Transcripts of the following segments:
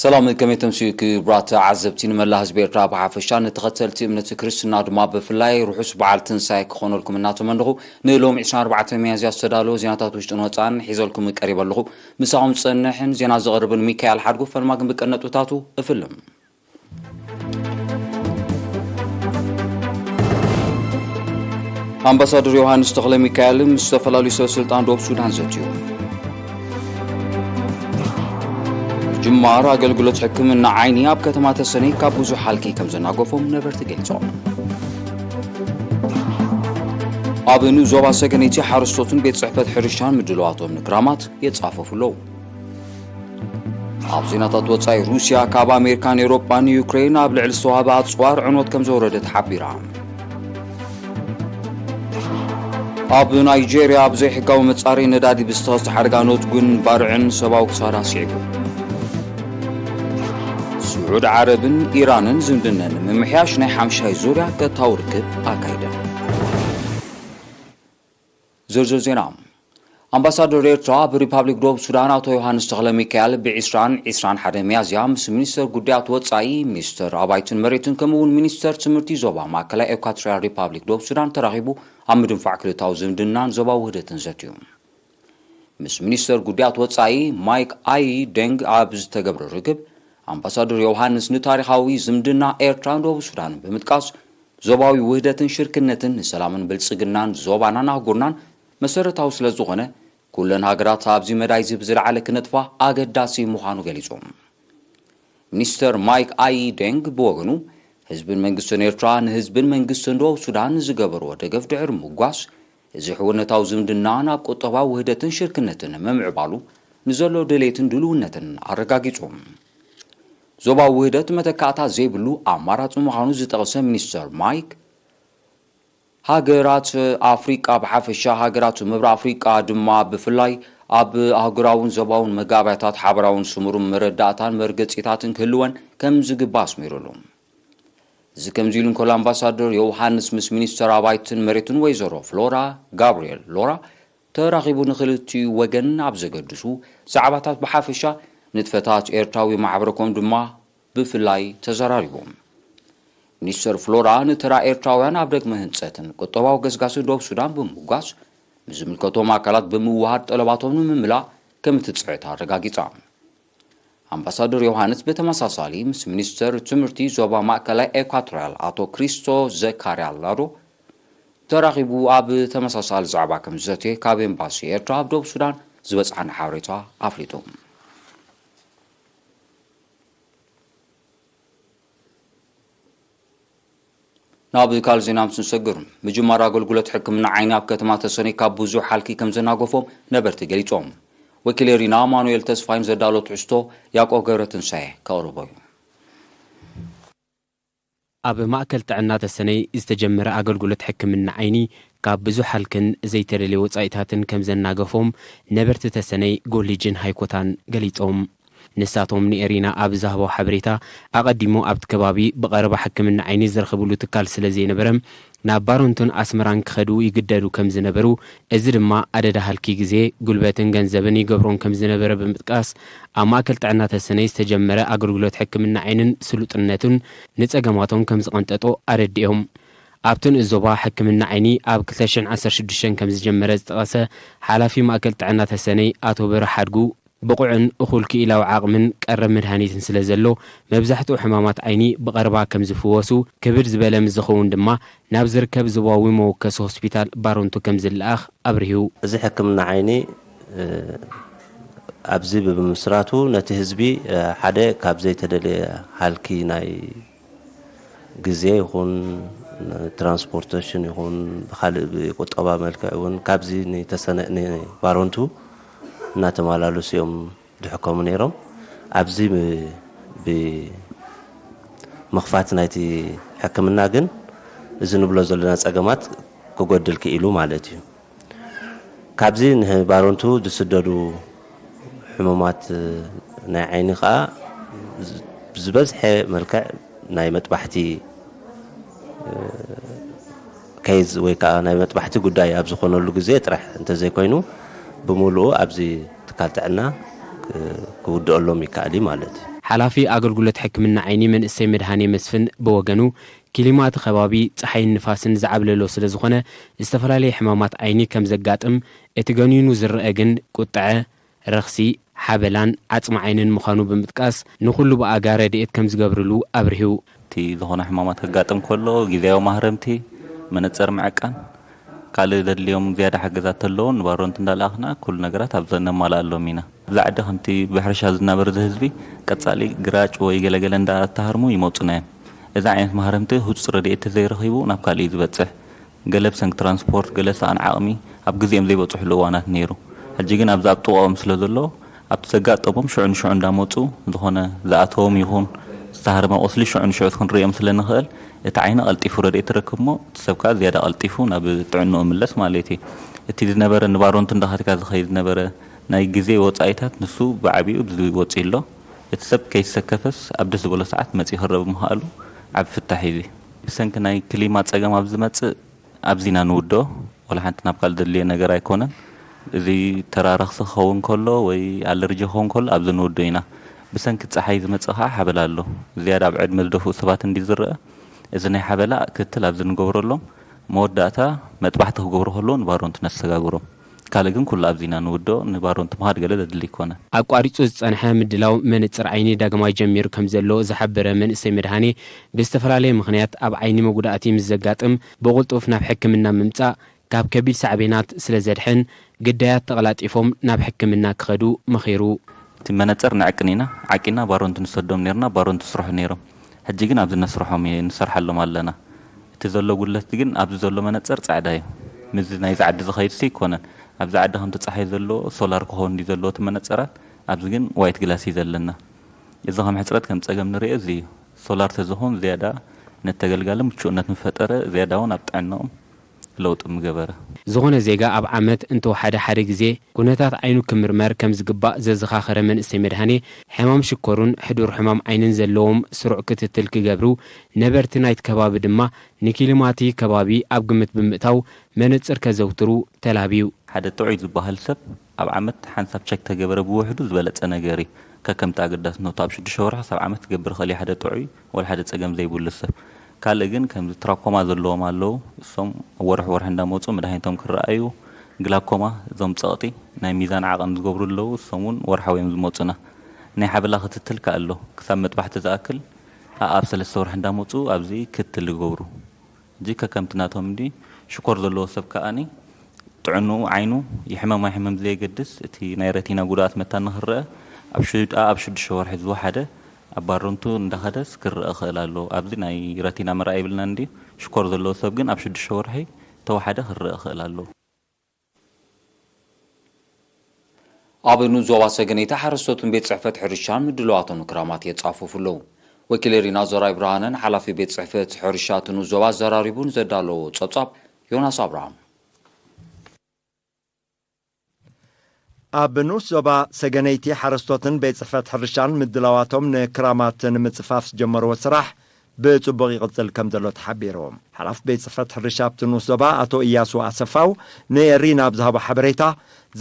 ሰላም፣ ከመይ ተምስዩ ክቡራት ተዓዘብቲ? ንመላ ህዝቢ ኤርትራ ብሓፈሻ፣ ንተኸተልቲ እምነት ክርስትና ድማ ብፍላይ ርሑስ በዓል ትንሳኤ ክኾነልኩም እናተመነኹ፣ ንሎም ዕስራን ኣርባዕተን ሚያዝያ ዝተዳለወ ዜናታት ውሽጥን ወጻእን ሒዘልኩም ቀሪበ ኣለኹ። ምሳኹም ዝጸንሕን ዜና ዘቕርብን ሚካኤል ሓድጉ፣ ፈለማ ግን ብቀነጥብታቱ እፍልም። ኣምባሳደር ዮሃንስ ተኽለ ሚካኤል ምስ ዝተፈላለዩ ሰብ ስልጣን ደቡብ ሱዳን ዘትዩ። ጅማር ኣገልግሎት ሕክምና ዓይኒ ኣብ ከተማ ተሰነይ ካብ ብዙሕ ሃልኪ ከም ዘናገፎም ነበርቲ ገሊጾም። ኣብ ንዞባ ሰገነይቲ ሓረስቶትን ቤት ጽሕፈት ሕርሻን ምድልዋቶም ንክራማት የጻፈፉ ኣለዉ። ኣብ ዜናታት ወጻኢ፣ ሩስያ ካብ ኣሜሪካን ኤውሮጳን ንዩክሬን ኣብ ልዕሊ ዝተዋህበ ኣጽዋር ዕንወት ከም ዘውረደት ሓቢራ። ኣብ ናይጄርያ ኣብ ዘይሕጋዊ መጻረዪ ነዳዲ ብዝተኸስተ ሓደጋ ኖትጉን ባርዕን ሰብኣዊ ክሳራ ስዒቡ። ስዑድ ዓረብን ኢራንን ዝምድነን ንምምሕያሽ ናይ ሓምሻይ ዙርያ ቀጥታዊ ርክብ ኣካይደን። ዝርዝር ዜና። ኣምባሳደር ኤርትራ ኣብ ሪፓብሊክ ደቡብ ሱዳን ኣቶ ዮሃንስ ተኽለ ሚካኤል ብዒስራን ዒስራን ሓደ ሚያዝያ ምስ ሚኒስተር ጉዳያት ወጻኢ፣ ሚኒስተር ኣባይትን መሬትን ከምኡ እውን ሚኒስተር ትምህርቲ ዞባ ማእከላይ ኤኳቶርያል ሪፓብሊክ ደቡብ ሱዳን ተራኺቡ ኣብ ምድንፋዕ ክልታዊ ዝምድናን ዞባዊ ውህደትን ዘትዩ። ምስ ሚኒስተር ጉዳያት ወጻኢ ማይክ ኣይ ደንግ ኣብ ዝተገብረ ርክብ፣ ኣምባሳደር ዮሃንስ ንታሪኻዊ ዝምድና ኤርትራን ደቡብ ሱዳንን ብምጥቃስ፣ ዞባዊ ውህደትን ሽርክነትን ንሰላምን ብልጽግናን ዞባናን ኣህጉርናን መሰረታዊ ስለ ዝኾነ፣ ኩለን ሃገራት ኣብዚ መዳይ እዚ ብዝለዓለ ክነጥፋ ኣገዳሲ ምዃኑ ገሊጹ። ሚኒስተር ማይክ ኣይ ደንግ ብወገኑ፣ ህዝብን መንግስትን ኤርትራ ንህዝብን መንግስትን ደቡብ ሱዳን ዝገበርዎ ደገፍ ድሕሪ ምጓስ፣ እዚ ሕውነታዊ ዝምድና ናብ ቁጠባዊ ውህደትን ሽርክነትን ንምምዕባሉ ንዘሎ ድሌትን ድልውነትን ኣረጋጊጹ። ዞባዊ ውህደት መተካእታ ዘይብሉ ኣማራጺ ምዃኑ ዝጠቕሰ ሚኒስተር ማይክ፣ ሃገራት ኣፍሪቃ ብሓፈሻ፣ ሃገራት ምብራቕ ኣፍሪቃ ድማ ብፍላይ፣ ኣብ ኣህጉራውን ዞባውን መጋባእያታት ሓበራውን ስሙርን መረዳእታን መርገጺታትን ክህልወን ከም ዝግባእ ኣስሚሩሉ። እዚ ከምዚ ኢሉ እንከሎ፣ ኣምባሳደር ዮውሃንስ ምስ ሚኒስተር ኣባይትን መሬትን ወይዘሮ ፍሎራ ጋብርኤል ሎራ ተራኺቡ፣ ንክልቲኡ ወገን ኣብ ዘገድሱ ዛዕባታት ብሓፈሻ፣ ንጥፈታት ኤርትራዊ ማሕበረኮም ድማ ብፍላይ ተዘራሪቡ። ሚኒስተር ፍሎራ ንተራ ኤርትራውያን ኣብ ደግመ ህንጸትን ቁጠባዊ ገስጋስን ደቡብ ሱዳን ብምጉጋስ፣ ምስ ዝምልከቶም ኣካላት ብምውሃድ ጠለባቶም ንምምላእ ከም እትጽዕት ኣረጋጊጻ። ኣምባሳደር ዮሃንስ ብተመሳሳሊ ምስ ሚኒስተር ትምህርቲ ዞባ ማእከላይ ኤኳቶርያል ኣቶ ክሪስቶ ዘካርያ ላዶ ተራኺቡ ኣብ ተመሳሳሊ ዛዕባ ከም ዝዘትየ ካብ ኤምባሲ ኤርትራ ኣብ ደቡብ ሱዳን ዝበጽሓና ሓበሬታ ኣፍሊጡ። ናብ ካልእ ዜና ምስ ንሰግር፣ ምጅማር ኣገልግሎት ሕክምና ዓይኒ ኣብ ከተማ ተሰነይ ካብ ብዙሕ ሃልኪ ከም ዘናገፎም ነበርቲ ገሊጾም። ወኪል ኤሪና ኣማኑኤል ተስፋይን ዘዳሎ ትሕዝቶ ያዕቆብ ገብረትንሳኤ ከቕርቦ እዩ። ኣብ ማእከል ጥዕና ተሰነይ ዝተጀመረ ኣገልግሎት ሕክምና ዓይኒ ካብ ብዙሕ ሃልክን ዘይተደልየ ወጻኢታትን ከም ዘናገፎም ነበርቲ ተሰነይ፣ ጎሊጅን ሃይኮታን ገሊጾም። ንሳቶም ንኤሪና ኣብ ዝሃቦ ሓበሬታ፣ ኣቐዲሙ ኣብቲ ከባቢ ብቐረባ ሕክምና ዓይኒ ዝረኽብሉ ትካል ስለ ዘይነበረ፣ ናብ ባሮንቱን ኣስመራን ክኸዱ ይግደዱ ከም ዝነበሩ፣ እዚ ድማ ኣደዳ ሃልኪ ግዜ፣ ጉልበትን ገንዘብን ይገብሮም ከም ዝነበረ ብምጥቃስ፣ ኣብ ማእከል ጥዕና ተሰነይ ዝተጀመረ ኣገልግሎት ሕክምና ዓይንን ስሉጥነቱን ንጸገማቶም ከም ዝቐንጠጦ ኣረዲኦም። ኣብቲ ንኡስ ዞባ ሕክምና ዓይኒ ኣብ ክልተ ሽሕን ዓሰርተ ሽዱሽተን ከም ዝጀመረ ዝጠቐሰ ሓላፊ ማእከል ጥዕና ተሰነይ ኣቶ በርሀ ሓድጉ፣ ብቑዕን እኹል ክኢላዊ ዓቕምን ቀረብ መድሃኒትን ስለ ዘሎ፣ መብዛሕትኡ ሕማማት ዓይኒ ብቐረባ ከም ዝፍወሱ፣ ክብድ ዝበለ ምስ ዝኸውን ድማ ናብ ዝርከብ ዞባዊ መወከሲ ሆስፒታል ባረንቱ ከም ዝለኣኽ ኣብሪሁ። እዚ ሕክምና ዓይኒ፣ እ፣ ኣብዚ ብምምስራቱ ነቲ ህዝቢ፣ እ፣ ሓደ ካብ ዘይተደልየ ሃልኪ ናይ ግዜ ይኹን ትራንስፖርቴሽን ይኹን ብኻልእ ብቁጠባ መልክዕ እውን ካብዚ ንተሰነ-፣ ንባረንቱ እናተመላለሱ እዮም ዝሕከሙ ነይሮም። ኣብዚ ብ-፣ ብምኽፋት ናይቲ ሕክምና ግን እዚ ንብሎ ዘለና ጸገማት ክጎድል ክኢሉ ማለት እዩ። ካብዚ ንባረንቱ ዝስደዱ ሕሙማት ናይ ዓይኒ ኸኣ ዝ-፣ ብዝበዝሐ መልክዕ ናይ መጥባሕቲ ኬዝ ወይ ከኣ ናይ መጥባሕቲ ጉዳይ ኣብ ዝኾነሉ ግዜ ጥራሕ እንተዘይኮይኑ፣ ብምሉኡ ኣብዚ ትካል ጥዕና ክ-፣ ክውድአሎም ይከኣል እዩ ማለት እዩ። ሓላፊ ኣገልግሎት ሕክምና ዓይኒ መንእሰይ መድሃኔ መስፍን ብወገኑ፣ ክሊማ እቲ ከባቢ ጸሓይን ንፋስን ዝዓብለሎ ስለ ዝኾነ፣ ዝተፈላለየ ሕማማት ዓይኒ ከም ዘጋጥም፣ እቲ ገኒኑ ዝረኣ ግን ቁጥዐ፣ ረኽሲ፣ ሓበላን ዓጽሚ ዓይንን ምዃኑ ብምጥቃስ፣ ንኹሉ ብኣጋ ረድኤት ከም ዝገብርሉ ኣብሪሁ። እቲ ዝኾነ ሕማማት ከጋጥም ከሎ፣ ግዜያዊ ማህረምቲ፣ መነጸር ምዕቃን፣ ካልእ ዘድልዮም ዝያዳ ሓገዛት ተለዉ ንባሮንት እንዳለኣኽና ኩሉ ነገራት ኣብ ነማልኣሎም ኢና። ኣብዚ ዓዲ ከምቲ ብሕርሻ ዝናበር እዚ ህዝቢ ቀጻሊ ግራጭ ወይ ገለገለ እንዳተሃርሙ ይመጹና እዮም። እዚ ዓይነት ማህረምቲ ህጹጽ ረድኤት ተዘይረኺቡ ናብ ካልእ እዩ ዝበጽሕ። ገለ ብሰንኪ ትራንስፖርት፣ ገለ ሰኣን ዓቕሚ ኣብ ግዜኦም ዘይበጽሕሉ እዋናት ነይሩ። ሕጂ ግን ኣብዚ ኣብ ጥቓኦም ስለ ዘሎ ኣብቲ ዘጋጠሞም ሽዑ ንሽዑ እንዳመጹ ዝኾነ ዝኣተዎም ይኹን ዝተሃርመ ቁስሊ ሽዑ ንሽዑ ክንርእዮም ስለ ንኽእል እቲ ዓይኒ ቀልጢፉ ረድኤት ይረክብ እሞ እቲ ሰብ ከኣ ዝያዳ ቀልጢፉ ናብ ጥዕንኡ ይምለስ ማለት እዩ። እቲ ዝነበረ ንባሮንቱ እንዳኻትካ ዝኸይድ ዝነበረ ናይ ግዜ ወጻኢታት ንሱ ብዓቢኡ ኣብዚ ወጺኡ ኣሎ። እቲ ሰብ ከይሰከፈስ ኣብ ደስ ዝበሎ ሰዓት መጺኡ ክረአ ብምኽኣሉ ዓቢ ፍታሕ እዩ እዚ። ብሰንኪ ናይ ክሊማ ጸገም ኣብ ዝመጽእ ኣብዚ ኢና ንውድኦ። ዋላ ሓንቲ ናብ ካልእ ዘድልዮ ነገር ኣይኮነን። እዚ ተራረኽሲ ክኸውን ከሎ ወይ ኣለርጂ ክኸውን ከሎ ኣብዚ ንውድኦ ኢና። ብሰንኪ ጸሓይ ዝመጽእ ከኣ ሓበላ ኣሎ። ዝያዳ ኣብ ዕድመ ዝደፍኡ ሰባት እንዲ ዝረአ፣ እዚ ናይ ሓበላ ክትትል ኣብዚ ንገብረሎም፣ መወዳእታ መጥባሕቲ ክገብሩ ከለዉ ንባሮንት ነሰጋግሮም። ካልእ ግን ኩሉ ኣብዚ ኢና ንውድኦ፣ ንባሮንት ምኻድ ገለ ዘድሊ ኣይኮነን። ኣቋሪጹ ዝጸንሐ ምድላው መነጽር ዓይኒ ዳግማይ ጀሚሩ ከም ዘሎ ዝሓበረ መንእሰይ መድሃኔ፣ ብዝተፈላለየ ምኽንያት ኣብ ዓይኒ መጉዳእቲ ምስ ዘጋጥም ብቕልጡፍ ናብ ሕክምና ምምጻእ ካብ ከቢድ ሳዕቤናት ስለ ዘድሕን፣ ግዳያት ተቐላጢፎም ናብ ሕክምና ክኸዱ መኺሩ። እቲ መነጽር ንዕቅን ኢና፣ ዓቂና ባሮንት ንሰዶም ኔርና፣ ባሮንት ይስርሑ ኔሮም። ሕጂ ግን ኣብዚ ነስርሖም እየ፣ ንሰርሓሎም ኣለና። እቲ ዘሎ ጉድለት ግን ኣብዚ ዘሎ መነጽር ጻዕዳ እዩ። ምስዚ ናይዚ ዓዲ ዝኸይድሲ ኣይኮነን። ኣብዚ ዓዲ ከምቲ ጸሓይ ዘለዎ ሶላር ክኸውን ድዩ ዘለዎ እቲ መነጽራት፣ ኣብዚ ግን ዋይት ግላስ እዩ ዘለና። እዚ ከም ሕጽረት ከም ጸገም ንርእዮ እዚ እዩ። ሶላር ተዝኸውን ዝያዳ ነተገልጋሊ ምቹእነት ምፈጠረ፣ ዝያዳ እውን ኣብ ጥዕናኦም ለውጢ ምገበረ። ዝኾነ ዜጋ ኣብ ዓመት እንተወሓደ ሓደ ግዜ ኩነታት ዓይኑ ክምርመር ከም ዝግባእ ዘዘኻኸረ መንእሰይ መድሃኔ፣ ሕማም ሽኮሩን ሕዱር ሕማም ዓይንን ዘለዎም ስሩዕ ክትትል ክገብሩ፣ ነበርቲ ናይቲ ከባቢ ድማ ንኪሊማቲ ከባቢ ኣብ ግምት ብምእታው መነጽር ከዘውትሩ ተላብዩ። ሓደ ጥዑይ ዝበሃል ሰብ ኣብ ዓመት ሓንሳብ ቸክ ተገበረ ብውሕዱ ዝበለጸ ነገር እዩ። ከከምቲ ኣገዳስነቱ ኣብ ሽዱሽተ ወርሒ ክሳብ ዓመት ክገብር ይኽእል እዩ ሓደ ጥዑይ ወላ ሓደ ጸገም ዘይብሉ ሰብ። ካልእ ግን ከምዚ ትራኮማ ዘለዎም ኣለዉ። እሶም ወርሒ ወርሒ እንዳመጹ መድሃኒቶም ክረኣዩ፣ ግላኮማ እዞም ጸቕጢ ናይ ሚዛን ዓቐን ዝገብሩ ኣለዉ። እሶም እውን ወርሓዊ እዮም ዝመጹና። ናይ ሓበላ ክትትል ከኣ ኣሎ። ክሳብ መጥባሕቲ ዝኣክል ኣኣብ ሰለስተ ወርሒ እንዳመጹ ኣብዚ ክትትል ይገብሩ። ሕጂ ከከምቲ ናቶም እንዲ ሽኮር ዘለዎ ሰብ ከኣኒ ጥዕንኡ ዓይኑ ይሕመም ኣይሕመም ብዘየገድስ እቲ ናይ ረቲና ጉድኣት መታን ንኽረአ ኣብ ሽዳ ኣብ ሽዱሽተ ወርሒ ዝወሓደ ኣብ ባሮንቱ እንዳኸደስ ክረአ ክእል ኣለዎ። ኣብዚ ናይ ረቲና ምርኣይ ይብልና እንዲ ሽኮር ዘለዎ ሰብ ግን ኣብ ሽዱሽተ ወርሒ ተወሓደ ክረአ ክእል ኣለዎ። ኣብ ንኡስ ዞባ ሰገነይቲ ሓረስቶትን ቤት ጽሕፈት ሕርሻን ምድላዋቶም ንክራማት የጻፍፉ ኣለዉ። ወኪል ሪና ዘራይ ብርሃነን ሓላፊ ቤት ጽሕፈት ሕርሻ እቲ ንኡስ ዞባ ኣዘራሪቡ ንዘዳለዎ ጸብጻብ ዮናስ ኣብርሃም። ኣብ ንኡስ ዞባ ሰገነይቲ ሓረስቶትን ቤት ጽሕፈት ሕርሻን ምድላዋቶም ንክራማት ንምጽፋፍ ዝጀመርዎ ስራሕ ብጽቡቕ ይቕጽል ከም ዘሎ ተሓቢሩ። ሓላፊ ቤት ጽሕፈት ሕርሻ ኣብቲ ንኡስ ዞባ ኣቶ እያሱ ኣሰፋው ንኤሪና ኣብ ዝሃቦ ሓበሬታ፣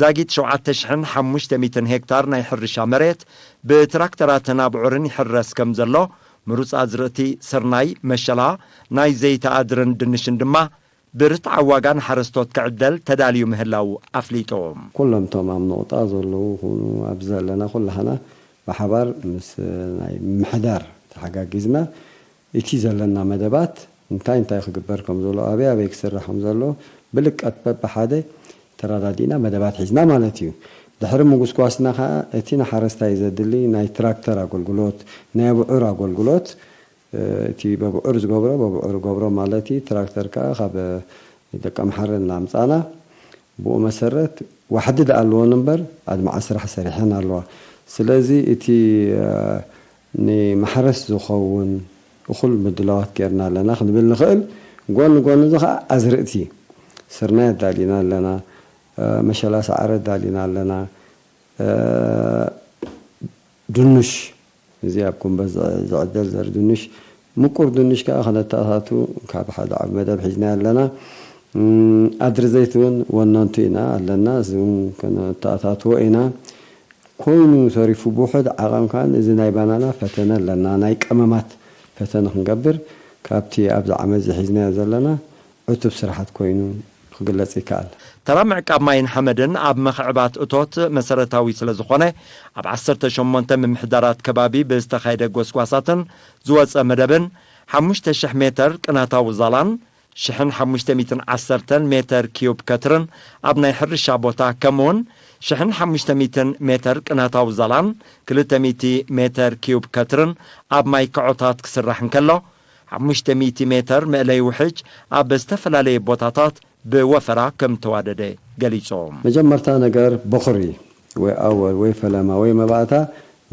ዛጊት ሸውዓተ ሽሕን ሓሙሽተ ሚእትን ሄክታር ናይ ሕርሻ መሬት ብትራክተራትን ኣብዑርን ይሕረስ ከም ዘሎ፣ ምሩጽ ኣዝርእቲ ስርናይ፣ መሸላ፣ ናይ ዘይቲ ኣድርን ድንሽን ድማ ብርትዓዊ ዋጋ ንሓረስቶት ክዕደል ተዳልዩ ምህላዉ ኣፍሊጡ። ኩሎም እቶም ኣብ ነቑጣ ዘለዉ ይኹኑ ኣብዚ ዘለና ኩላህና ብሓባር ምስ ናይ ምምሕዳር ተሓጋጊዝና እቲ ዘለና መደባት እንታይ እንታይ ክግበር ከም ዘሎ ኣበይ ኣበይ ክስራሕ ከም ዘሎ ብልቀት በብሓደ ተረዳዲእና መደባት ሒዝና ማለት እዩ። ድሕሪ ምጉስጓስና ከዓ እቲ ንሓረስታይ ዘድሊ ናይ ትራክተር ኣገልግሎት፣ ናይ ኣብዑር ኣገልግሎት እቲ በብዑር ዝገብሮ በብዑር ገብሮ ማለት እዩ። ትራክተር ከዓ ካብ ደቀምሓረ እናምፃና ብኡ መሰረት ዋሕዲ ደኣ ኣለወን እምበር ኣድማዒ ስራሕ ሰሪሐን ኣለዋ። ስለዚ እቲ ንማሕረስ ዝኸውን እኹል ምድላዋት ጌርና ኣለና ክንብል ንኽእል። ጎኒ ጎኒ እዚ ከዓ ኣዝርእቲ ስርናይ ኣዳሊና ኣለና፣ መሸላ ሰዓረ ኣዳሊና ኣለና። ድንሽ፣ እዚ ኣብ ኩምበ ዝዕደል ዘርኢ ድንሽ፣ ምቁር ድንሽ ከኣ ክነተኣታቱ ካብ ሓደ ዓቢ መደብ ሒዝና ኣለና። ኣድሪ ዘይቲ እውን ወነንቱ ኢና ኣለና፣ እዚ እውን ከነተኣታትዎ ኢና። ኮይኑ ተሪፉ ብውሑድ ዓቐን ከኣ እዚ ናይ ባናና ፈተነ ኣለና። ናይ ቀመማት ፈተነ ክንገብር ካብቲ ኣብዚ ዓመት ዝሒዝናዮ ዘለና ዕቱብ ስራሓት ኮይኑ ክግለጽ ይከኣል። ተራ ምዕቃብ ማይን ሓመድን ኣብ ምኽዕባት እቶት መሰረታዊ ስለ ዝኾነ፣ ኣብ ዓሰርተ ሸሞንተ ምምሕዳራት ከባቢ ብዝተኻየደ ጎስጓሳትን ዝወጸ መደብን፣ ሓሙሽተ ሽሕ ሜተር ቅናታዊ ዛላን ሽሕን ሓሙሽተ ሚእትን ዓሰርተን ሜተር ኪዩብ ከትርን ኣብ ናይ ሕርሻ ቦታ፣ ከምኡውን ሽሕን ሓሙሽተ ሚእትን ሜተር ቅናታዊ ዛላን ክልተ ሚእቲ ሜተር ኪዩብ ከትርን ኣብ ማይ ከዖታት ክስራሕ እንከሎ፣ ሓሙሽተ ሚእቲ ሜተር መእለይ ውሕጅ ኣብ ዝተፈላለየ ቦታታት ብወፈራ ከም ተዋደደ ገሊጾም። መጀመርታ ነገር በኹሪ ወይ ኣወል ወይ ፈለማ ወይ መባእታ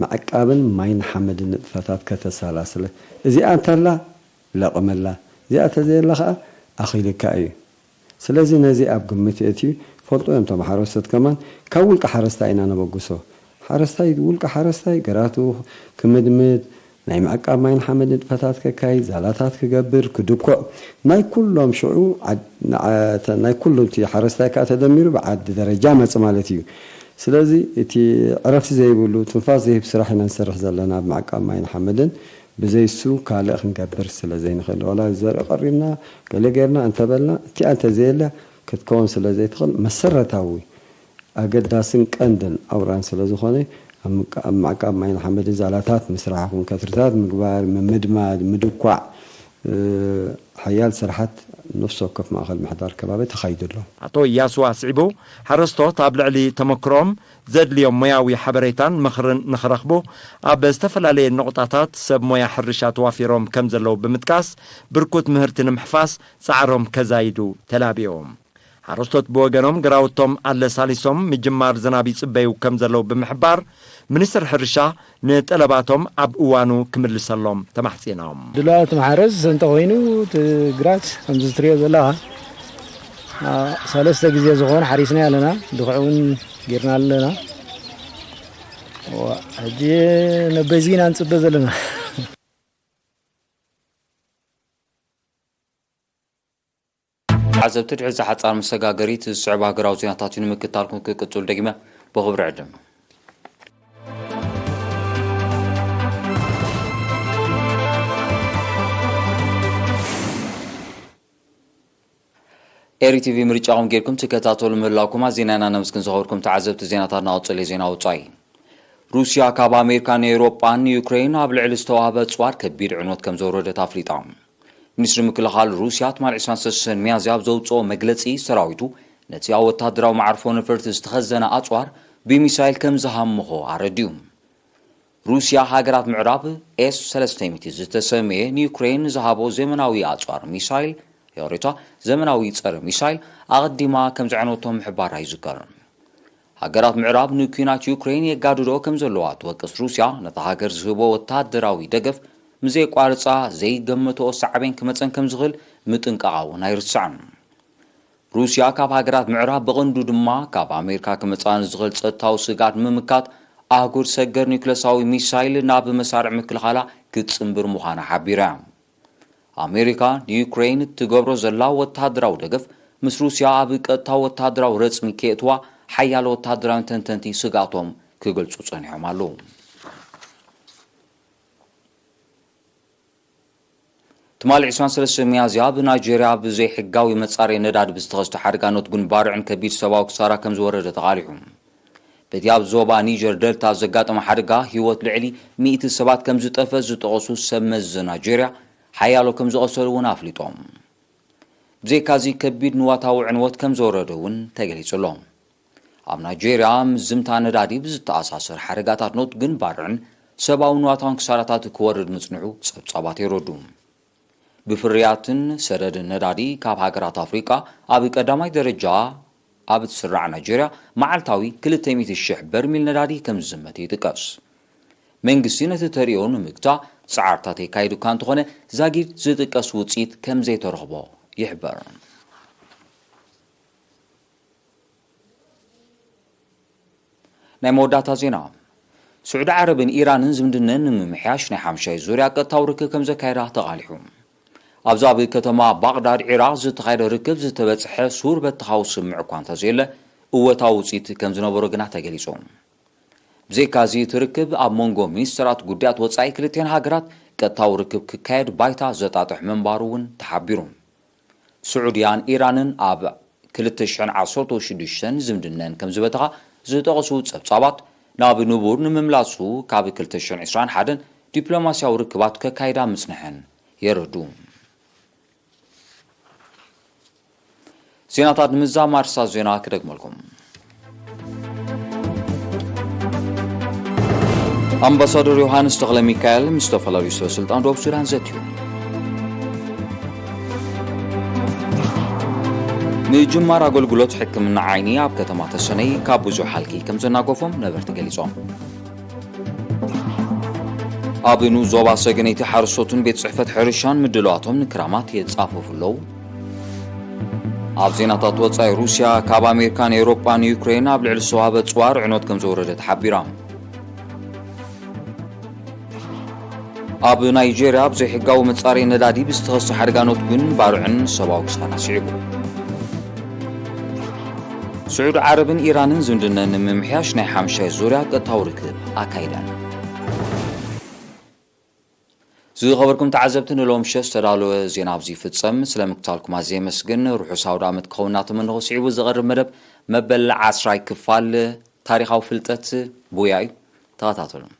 ምዕቃብን ማይን ሓመድን ንጥፈታት ከተሰላስለ። እዚኣ እንተላ ለቕመላ፣ እዚኣ ተዘየላ ኸኣ ኣኺልካ እዩ። ስለዚ ነዚ ኣብ ግምት የእትዩ። ፈልጦ እዮም እቶም ሓረስቶት ከማን፣ ካብ ውልቀ ሓረስታይ ኢና ነበግሶ። ሓረስታይ፣ ውልቀ ሓረስታይ ገራቱ ክምድምድ፣ ናይ ምዕቃብ ማይን ሓመድ ንጥፈታት ከካይድ፣ ዛላታት ክገብር፣ ክድኮዕ፣ ናይ ኩሎም ሽዑ ዓድ-፣ ንዓ-፣ ተ-፣ ናይ ኩሉ እቲ ሓረስታይ ከኣ ተደሚሩ ብዓዲ ደረጃ መጽ ማለት እዩ። ስለዚ እቲ ዕረፍቲ ዘይብሉ፣ ትንፋስ ዘይህብ ስራሕ ኢና ንሰርሕ ዘለና ኣብ ምዕቃብ ማይን ሓመድን። ብዘይ እሱ ካልእ ክንገብር ስለ ዘይንኽእል፣ ዋላ ዘርኢ ቀሪብና፣ ገለ ጌርና እንተበልና፣ እቲኣ እንተዘየለ ክትከውን ስለ ዘይትኽእል፣ መሰረታዊ ኣገዳስን ቀንድን ኣውራን ስለ ዝኾነ፣ ኣብ ምቃ-፣ ኣብ ምዕቃብ ማይን ሓመድን ዛላታት ምስራሕ፣ ኮንክሪታት ምግባር፣ ምምድማድ፣ ምድኳዕ፣ እ፣ ሓያል ስራሓት ነፍሲ ወከፍ ማእኸል ምሕዳር ከባቢ ተኻይዱ ኣሎ። ኣቶ እያሱ ኣስዒቡ፣ ሓረስቶት ኣብ ልዕሊ ተመክሮኦም ዘድልዮም ሞያዊ ሓበሬታን ምኽርን ንኽረኽቡ ኣብ ዝተፈላለየ ነቑጣታት ሰብ ሞያ ሕርሻ ተዋፊሮም ከም ዘለዉ ብምጥቃስ፣ ብርኩት ምህርቲ ንምሕፋስ ጻዕሮም ከዛይዱ ተላቢዮም። ሓረስቶት ብወገኖም ግራውቶም ኣለሳሊሶም ምጅማር ዝናብ ይጽበዩ ከም ዘለዉ ብምሕባር፣ ሚኒስትር ሕርሻ ንጠለባቶም ኣብ እዋኑ ክምልሰሎም ተማሕጺኖም። ድልዋት ማሕረስ እንተኾይኑ፣ እቲ ግራት ከምዚ ትሪኦ ዘለኻ፣ አ፣ ሰለስተ ግዜ ዝኾነ ሓሪስና ኣለና፣ ድኹዒ እውን ጌርና ኣለና። ዋ፣ ሕጂ ነበዚ ኢና ንጽበ ዘለና። ተዓዘብቲ፣ ድሕሪ እዛ ሓጻር መሰጋገሪት ዝስዕብ ሃገራዊ ዜናታት እዩ ንምክታልኩም ክቅጽሉ ደጊመ ብኽብሪ ዕድም። ኤሪ ቲቪ ምርጫኹም ጌርኩም ትከታተሉ ምህላውኩም ኣዚና ኢና ነመስግን። ዝኸበርኩም ተዓዘብቲ፣ ዜናታትና ቀጸለ። ዜና ወጻኢ። ሩስያ ካብ ኣሜሪካን ኤውሮጳን ንዩክሬን ኣብ ልዕሊ ዝተዋህበ ኣጽዋር ከቢድ ዕንወት ከም ዘውረደት ኣፍሊጣ። ሚኒስትሪ ምክልኻል ሩስያ ትማሊ ዕስራን ሰለስተን ሚያዝያ ኣብ ዘውጽኦ መግለጺ፣ ሰራዊቱ ነቲ ኣብ ወተሃደራዊ መዓርፎ ነፈርቲ ዝተኸዘነ ኣጽዋር ብሚሳይል ከም ዝሃመኾ ኣረዲኡ። ሩስያ፣ ሃገራት ምዕራብ ኤስ ሰለስተ ሚእቲ ዝተሰምየ ንዩክሬን ዝሃቦ ዘመናዊ ኣጽዋር ሚሳይል፣ ዮሬታ፣ ዘመናዊ ጸረ ሚሳይል ኣቐዲማ ከም ዘዕነወቶ ምሕባራ ይዝከር። ሃገራት ምዕራብ ንኲናት ዩክሬን የጋድዶ ከም ዘለዋ ትወቅስ ሩስያ፣ ነታ ሃገር ዝህቦ ወተሃደራዊ ደገፍ ምዘየቋርጻ ዘይገመትኦ ሳዕቤን ክመጸን ከም ዝኽእል ምጥንቃቓ እውን ኣይርስዕን። ሩስያ ካብ ሃገራት ምዕራብ ብቐንዱ ድማ ካብ ኣሜሪካ ክመጽኣ ንዝኽእል ጸጥታዊ ስግኣት ንምምካት ኣህጉር ሰገር ኒውክለሳዊ ሚሳይል ናብ መሳርዕ ምክልኻላ ክትጽንብር ምዃና ሓቢራ እያ። ኣሜሪካ ንዩክሬን እትገብሮ ዘላ ወተሃደራዊ ደገፍ ምስ ሩስያ ኣብ ቀጥታ ወተሃደራዊ ረጽሚ ከየእትዋ ሓያሎ ወተሃደራዊ ተንተንቲ ስግኣቶም ክገልጹ ጸኒሖም ኣለዉ። ትማሊ ዕስራን ሰለስተን ሚያዝያ ኣብ ናይጄርያ ብዘይሕጋዊ መጻረዪ ነዳዲ ብዝተኸስተ ሓደጋ ኖት ግን ባርዕን ከቢድ ሰብኣዊ ክሳራ ከም ዝወረደ ተቓሊሑ። በቲ ኣብ ዞባ ኒጀር ደልታ ዘጋጠመ ሓደጋ ህይወት ልዕሊ ሚእቲ ሰባት ከም ዝጠፍአ ዝጠቐሱ ሰብ መዚ ናይጄርያ፣ ሓያሎ ከም ዝቐሰሉ እውን ኣፍሊጦም። ብዘይካዚ ከቢድ ንዋታዊ ዕንወት ከም ዝወረደ እውን ተገሊጹ ኣሎ። ኣብ ናይጄርያ ምዝምታ ነዳዲ ብዝተኣሳሰር ሓደጋታት ኖት ግን ባርዕን ሰብኣዊ ንዋታውን ክሳራታት ክወርድ ምጽንሑ ጸብጻባት የረዱ። ብፍርያትን ሰደድን ነዳዲ ካብ ሃገራት ኣፍሪቃ ኣብ ቀዳማይ ደረጃ ኣብ እትስራዕ ናይጄርያ፣ መዓልታዊ ክልተ ሚእቲ ሽሕ በርሚል ነዳዲ ከም ዝዝመት ይጥቀስ። መንግስቲ ነቲ ተርእዮ ንምግታእ ጻዕርታት የካይድ እኳ እንተኾነ፣ ዛጊድ ዝጥቀስ ውጽኢት ከም ዘይተረኽቦ ይሕበር። ናይ መወዳእታ ዜና። ስዑዲ ዓረብን ኢራንን ዝምድነን ንምምሕያሽ ናይ ሓምሻይ ዙርያ ቀጥታዊ ርክብ ከም ዘካየዳ ተቓሊሑ። ኣብዚ ኣብ ከተማ ባቕዳድ ዒራቕ ዝተኻየደ ርክብ ዝተበጽሐ ሱር በተኻዊ ስምምዕ እኳ እንተዘየለ፣ እወታዊ ውጽኢት ከም ዝነበሮ ግና ተገሊጹ። ብዘይካዚ እቲ ርክብ ኣብ መንጎ ሚኒስትራት ጉዳያት ወጻኢ ክልቲኤን ሃገራት ቀጥታዊ ርክብ ክካየድ ባይታ ዘጣጥሕ ምንባሩ እውን ተሓቢሩ። ስዑድያን ኢራንን ኣብ ክልተ ሽሕን ዓሰርተ ሽዱሽተን ዝምድነን ከም ዝበተኻ ዝጠቐሱ ጸብጻባት፣ ናብ ንቡር ንምምላሱ ካብ ክልተ ሽሕን ዕስራን ሓደን ዲፕሎማስያዊ ርክባት ከካይዳ ምጽንሐን የረዱ። ዜናታት ንምዛም ኣርሳ ዜና ክደግመልኩም። ኣምባሳደር ዮሃንስ ተኽለ ሚካኤል ምስ ዝተፈላለዩ ሰብ ስልጣን ደቡብ ሱዳን ዘትዩ። ምጅማር ኣገልግሎት ሕክምና ዓይኒ ኣብ ከተማ ተሰነይ ካብ ብዙሕ ሃልኪ ከም ዘናገፎም ነበርቲ ገሊጾም። ኣብ ንኡስ ዞባ ሰገነይቲ ሓረስቶትን ቤት ጽሕፈት ሕርሻን ምድላዋቶም ንክራማት የጻፈፉ ኣለዉ። ኣብ ዜናታት ወጻኢ፣ ሩስያ ካብ ኣሜሪካን ኤውሮጳን ዩክሬን ኣብ ልዕሊ ሰዋበ ጽዋር ዕኖት ከም ዘወረደ ተሓቢራ። ኣብ ናይጄርያ ኣብ ዘይሕጋዊ መጻረዪ ነዳዲ ብዝተኸስተ ሓደጋ ኖት ግን ባርዕን ሰብኣዊ ክሳራን ኣስዒቡ። ስዑዲ ዓረብን ኢራንን ዝምድነን ንምምሕያሽ ናይ ሓምሻይ ዙርያ ቀጥታዊ ርክብ ኣካይደን። ዝኸበርኩም ተዓዘብቲ፣ ንሎም ሸሽ ዝተዳለወ ዜና ኣብዚ ይፍጸም። ስለ ምክታልኩም ኣዝየ የመስግን። ርሑስ ኣውደ ዓመት ክኸውን እናተመነኹ፣ ስዒቡ ዝቐርብ መደብ መበል ዓስራይ ክፋል ታሪኻዊ ፍልጠት ቡያ እዩ። ተኸታተሉን።